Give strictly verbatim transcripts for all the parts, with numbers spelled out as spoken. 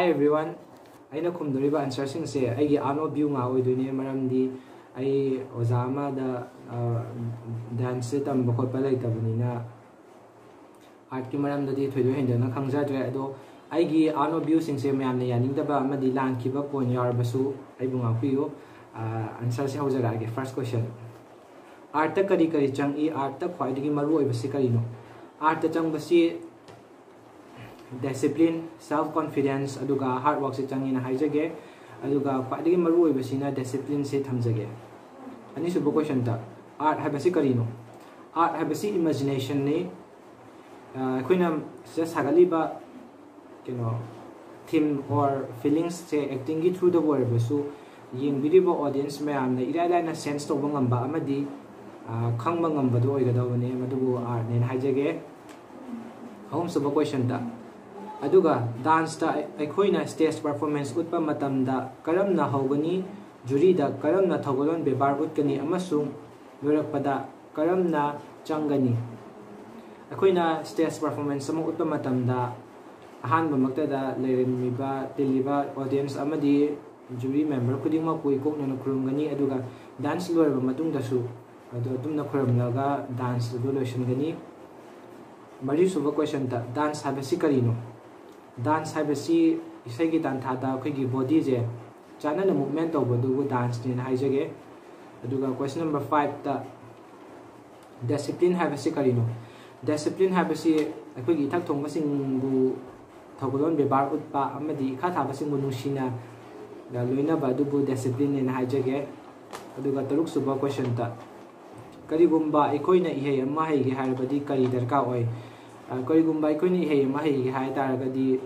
Hi everyone, ꯑꯩꯅ ꯈꯨꯝꯗꯣꯔꯤꯕ ꯑꯟꯁꯔꯁꯤꯡꯁꯦ ꯑꯩꯒꯤ art of view ꯉꯥꯛ ꯑꯣꯏꯗꯣꯏꯅꯦ꯫ ꯃꯔꯝꯗꯤ ꯑꯩ ꯑꯣꯖꯥ ꯑꯃꯗ ꯗꯥꯟꯁꯁꯦ ꯇꯝꯕ ꯈꯣꯠꯄ ꯂꯩꯇꯕꯅꯤꯅ ꯑꯥꯔꯠꯀꯤ ꯃꯔꯝꯗꯗꯤ ꯊꯣꯏꯗꯣꯛ ꯍꯦꯟꯗꯣꯛꯅ ꯈꯪꯖꯗ꯭ꯔꯦ꯫ ꯑꯗꯣ ꯑꯩꯒꯤ ꯑꯥꯔꯠ ꯑꯣꯐ ꯚ꯭ꯌꯨꯁꯤꯡꯁꯦ ꯃꯌꯥꯝꯅ ꯌꯥꯅꯤꯡꯗꯕ ꯑꯃꯗꯤ ꯂꯥꯟꯈꯤꯕ ꯄꯣꯏꯟ ꯌꯥꯎꯔꯕꯁꯨ ꯑꯩꯕꯨ ꯉꯥꯛꯄꯤꯌꯨ꯫ ꯑꯟꯁꯔꯁꯦ ꯍꯧꯖꯔꯛꯑꯒꯦ꯫ ꯐꯥꯔꯁ ꯀꯣꯏꯁꯟ, ꯑꯥꯔꯠꯇ ꯀꯔꯤ ꯀꯔꯤ ꯆꯪꯏ? ꯑꯥꯔꯠꯇ ꯈ꯭ꯋꯥꯏꯗꯒꯤ ꯃꯔꯨ ꯑꯣꯏꯕꯁꯤ ꯀꯔꯤꯅꯣ? ꯑꯥꯔꯠꯇ ꯆꯪꯕꯁꯤ ꯗꯤꯁꯤꯄ꯭ꯂꯤꯟ, ꯁꯦꯜꯐ ꯀꯣꯟꯐꯤꯗꯦꯟꯁ, ꯑꯗꯨꯒ ꯍꯥꯔꯗ ꯋꯥꯔꯛꯁꯦ ꯆꯪꯉꯦꯅ ꯍꯥꯏꯖꯒꯦ꯫ ꯑꯗꯨꯒ ꯈ꯭ꯋꯥꯏꯗꯒꯤ ꯃꯔꯨ ꯑꯣꯏꯕꯁꯤꯅ ꯗꯤꯁꯤꯄ꯭ꯂꯤꯟꯁꯦ ꯊꯝꯖꯒꯦ꯫ ꯑꯅꯤꯁꯨꯕ ꯀꯣꯏꯁꯟꯗ, ꯑꯥꯔꯠ ꯍꯥꯏꯕꯁꯤ ꯀꯔꯤꯅꯣ? ꯑꯥꯔꯠ ꯍꯥꯏꯕꯁꯤ ꯏꯃꯦꯖꯤꯅꯦꯁꯟꯅꯤ꯫ ꯑꯩꯈꯣꯏꯅ ꯁꯤꯗ ꯁꯥꯒꯠꯂꯤꯕ ꯀꯩꯅꯣ ꯊꯤꯝ ꯑꯣꯔ ꯐꯤꯂꯤꯡꯁꯁꯦ ꯑꯦꯛꯇꯤꯡꯒꯤ ꯊ꯭ꯔꯨꯗꯕꯨ ꯑꯣꯏꯔꯕꯁꯨ ꯌꯦꯡꯕꯤꯔꯤꯕ ꯑꯣꯗꯤꯌꯦꯟꯁ ꯃꯌꯥꯝꯅ ꯏꯔꯥꯏ ꯂꯥꯏꯅ ꯁꯦꯟꯁ ꯇꯧꯕ ꯉꯝꯕ ꯑꯃꯗꯤ ꯈꯪꯕ ꯉꯝꯕꯗꯨ ꯑꯣꯏꯒꯗꯧꯕꯅꯦ꯫ ꯃꯗꯨꯕꯨ ꯑꯥꯔꯠꯅꯦꯅ ꯍꯥꯏꯖꯒꯦ꯫ ꯑꯍꯨꯝꯁꯨꯕ ꯀꯣꯏꯁꯟꯗ, ꯑꯗꯨꯒ ꯗꯥꯟꯁꯇ ꯑꯩꯈꯣꯏꯅ ꯁ꯭ꯇꯦꯖ ꯄꯔꯐꯣꯔꯃꯦꯟꯁ ꯎꯠꯄ ꯃꯇꯝꯗ ꯀꯔꯝꯅ ꯍꯧꯒꯅꯤ? ꯖꯨꯔꯤꯗ ꯀꯔꯝꯅ ꯊꯧꯒꯜꯂꯣꯟ ꯕꯦꯕꯥꯔ ꯎꯠꯀꯅꯤ? ꯑꯃꯁꯨꯡ ꯂꯣꯏꯔꯛꯄꯗ ꯀꯔꯝꯅ ꯆꯪꯒꯅꯤ? ꯑꯩꯈꯣꯏꯅ ꯁ꯭ꯇꯦꯖ ꯄꯔꯐꯣꯔꯃꯦꯟꯁ ꯑꯃ ꯎꯠꯄ ꯃꯇꯝꯗ ꯑꯍꯥꯟꯕꯃꯛꯇꯗ ꯂꯩꯔꯝꯃꯤꯕ, ꯇꯤꯜꯂꯤꯕ ꯑꯣꯗꯤꯌꯦꯟꯁ ꯑꯃꯗꯤ ꯖꯨꯔꯤ ꯃꯦꯝꯕꯔ ꯈꯨꯗꯤꯡꯃꯛꯄꯨ ꯏꯀꯣꯛꯅꯅ ꯈꯨꯔꯨꯝꯒꯅꯤ, ꯑꯗꯨꯒ ꯗꯥꯟꯁ ꯂꯣꯏꯔꯕ ꯃꯇꯨꯡꯗꯁꯨ ꯑꯗꯨ ꯑꯗꯨꯝꯅ ꯈꯨꯔꯨꯝꯂꯒ ꯗꯥꯟꯁ ꯑꯗꯨ ꯂꯣꯏꯁꯤꯟꯒꯅꯤ꯫ ꯃꯔꯤꯁꯨꯕ ꯀꯣꯏꯁꯟꯗ, ꯗꯥꯟꯁ ꯍꯥꯏꯕꯁꯤ ꯀꯔꯤꯅꯣ? ꯗꯥꯟꯁ ꯍꯥꯏꯕꯁꯤ ꯏꯁꯩꯒꯤ ꯇꯥꯟꯊꯥꯗ ꯑꯩꯈꯣꯏꯒꯤ ꯕꯣꯗꯤꯁꯦ ꯆꯥꯟꯅꯅ ꯃꯨꯞꯃꯦꯟ ꯇꯧꯕꯗꯨꯕꯨ ꯗꯥꯟꯁꯅꯦꯅ ꯍꯥꯏꯖꯒꯦ꯫ ꯑꯗꯨꯒ ꯀꯣꯏꯁꯟ ꯅꯝꯕꯔ ꯐꯥꯏꯚꯇ, ꯗꯤꯁꯤꯄ꯭ꯂꯤꯟ ꯍꯥꯏꯕꯁꯤ ꯀꯔꯤꯅꯣ? ꯗꯤꯁꯤꯄ꯭ꯂꯤꯟ ꯍꯥꯏꯕꯁꯤ ꯑꯩꯈꯣꯏꯒꯤ ꯏꯊꯛ ꯊꯣꯡꯕꯁꯤꯡꯕꯨ ꯊꯧꯒꯜꯂꯣꯟ ꯕꯦꯕꯥꯔ ꯎꯠꯄ ꯑꯃꯗꯤ ꯏꯈꯥ ꯊꯥꯕꯁꯤꯡꯕꯨ ꯅꯨꯡꯁꯤꯅ ꯂꯣꯏꯅꯕ ꯑꯗꯨꯕꯨ ꯗꯤꯁꯤꯄ꯭ꯂꯤꯟꯅꯦꯅ ꯍꯥꯏꯖꯒꯦ꯫ ꯑꯗꯨꯒ ꯇꯔꯨꯛꯁꯨꯕ ꯀꯣꯏꯁꯟꯗ, ꯀꯔꯤꯒꯨꯝꯕ ꯑꯩꯈꯣꯏꯅ ꯏꯍꯩ ꯑꯃ ꯍꯩꯒꯦ ꯍꯥꯏꯔꯕꯗꯤ ꯀꯔꯤ ꯗꯔꯀꯥꯔ ꯑꯣꯏ? ꯑ, ꯀꯔꯤꯒꯨꯝꯕ ꯑꯩꯈꯣꯏꯅ ꯏꯍꯩ ꯑꯃ ꯍꯩꯒꯦ ꯍꯥꯏ ꯇꯥꯔꯒꯗꯤ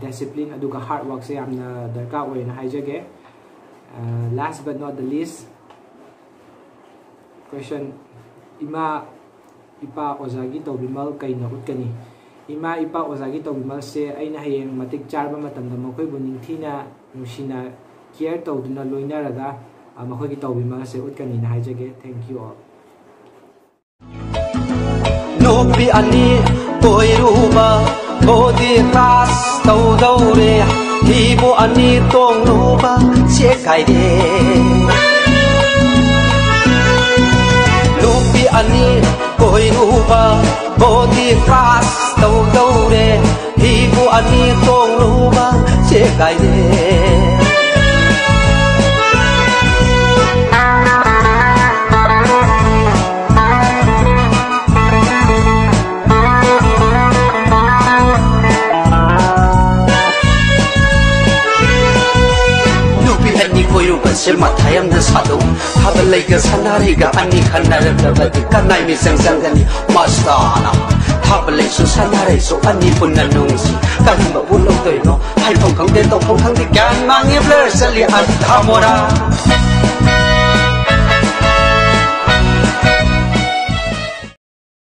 ꯗꯤꯁꯤꯄ꯭ꯂꯤꯟ ꯑꯗꯨꯒ ꯍꯥꯔꯗ ꯋꯥꯔꯛꯁꯦ ꯌꯥꯝꯅ ꯗꯔꯀꯥꯔ ꯑꯣꯏꯅ ꯍꯥꯏꯖꯒꯦ꯫ Last but not the least, ꯀꯣꯏꯁꯟ, ꯏꯃꯥ ꯏꯄꯥ ꯑꯣꯖꯥꯒꯤ ꯇꯧꯕꯤꯃꯜ ꯀꯩꯅ ꯎꯠꯀꯅꯤ? ꯏꯃꯥ ꯏꯄꯥ ꯑꯣꯖꯥꯒꯤ ꯇꯧꯕꯤꯃꯜꯁꯦ ꯑꯩꯅ ꯍꯌꯦꯡ ꯃꯇꯤꯛ ꯆꯥꯔꯕ ꯃꯇꯝꯗ ꯃꯈꯣꯏꯕꯨ ꯅꯤꯡꯊꯤꯅ ꯅꯨꯡꯁꯤꯅ ꯀꯤꯌꯔ ꯇꯧꯗꯨꯅ ꯂꯣꯏꯅꯔꯒ, ꯑ, ꯃꯈꯣꯏꯒꯤ ꯇꯧꯕꯤꯃꯜ ꯑꯁꯦ ꯎꯠꯀꯅꯤꯅ ꯍꯥꯏꯖꯒꯦ꯫ Thank you all. ꯅꯨꯄꯤ ꯑꯅꯤ ꯀꯣꯏꯔꯨꯕ ꯕꯣꯗꯤ ꯀ꯭ꯂꯥꯁ ꯇꯧꯗꯧꯔꯦ꯫ ꯍꯤꯕꯨ ꯑꯅꯤ ꯇꯣꯡꯂꯨꯕ ꯆꯦꯛ ꯀꯥꯏꯔꯦ꯫ ꯅꯨꯄꯤ ꯑꯅꯤ ꯀꯣꯏꯔꯨꯕ ꯕꯣꯗꯤ ꯀ꯭ꯔꯥꯁ ꯇꯧꯗꯧꯔꯦ꯫ ꯍꯤꯕꯨ ꯑꯅꯤ ꯇꯣꯡꯂꯨꯕ ꯆꯦꯛ ꯀꯥꯏꯔꯦ꯫ ꯅꯨꯄꯤ ꯑꯅꯤ ꯀꯣꯏꯔꯨꯕꯁꯦ ꯃꯊꯥ ꯌꯥꯝꯅ ꯁꯥꯗꯧ꯫ ꯊꯥꯕꯜꯂꯩꯒ ꯁꯅꯥꯔꯩꯒ ꯑꯅꯤ ꯈꯟꯅꯔꯛꯂꯕꯗꯤ ꯀꯅꯥꯏ ꯃꯤꯆꯪ ꯆꯪꯒꯅꯤ? ꯃꯁꯇꯥꯅ ꯊꯥꯕꯜꯂꯩꯁꯨ ꯁꯅꯥꯔꯩꯁꯨ ꯑꯅꯤ ꯄꯨꯟꯅ ꯅꯨꯡꯁꯤ꯫ ꯀꯔꯝꯕꯕꯨ ꯂꯧꯗꯣꯏꯅꯣ? ꯍꯥꯏꯐꯝ ꯈꯪꯗꯦ, ꯇꯧꯐꯝ ꯈꯪꯗꯦ, ꯒ꯭ꯌꯥꯟ ꯃꯥꯡꯉꯦ, ꯕ꯭ꯂꯔ ꯆꯠꯂꯤ ꯑꯟꯙꯥ ꯃꯣꯔꯥ꯫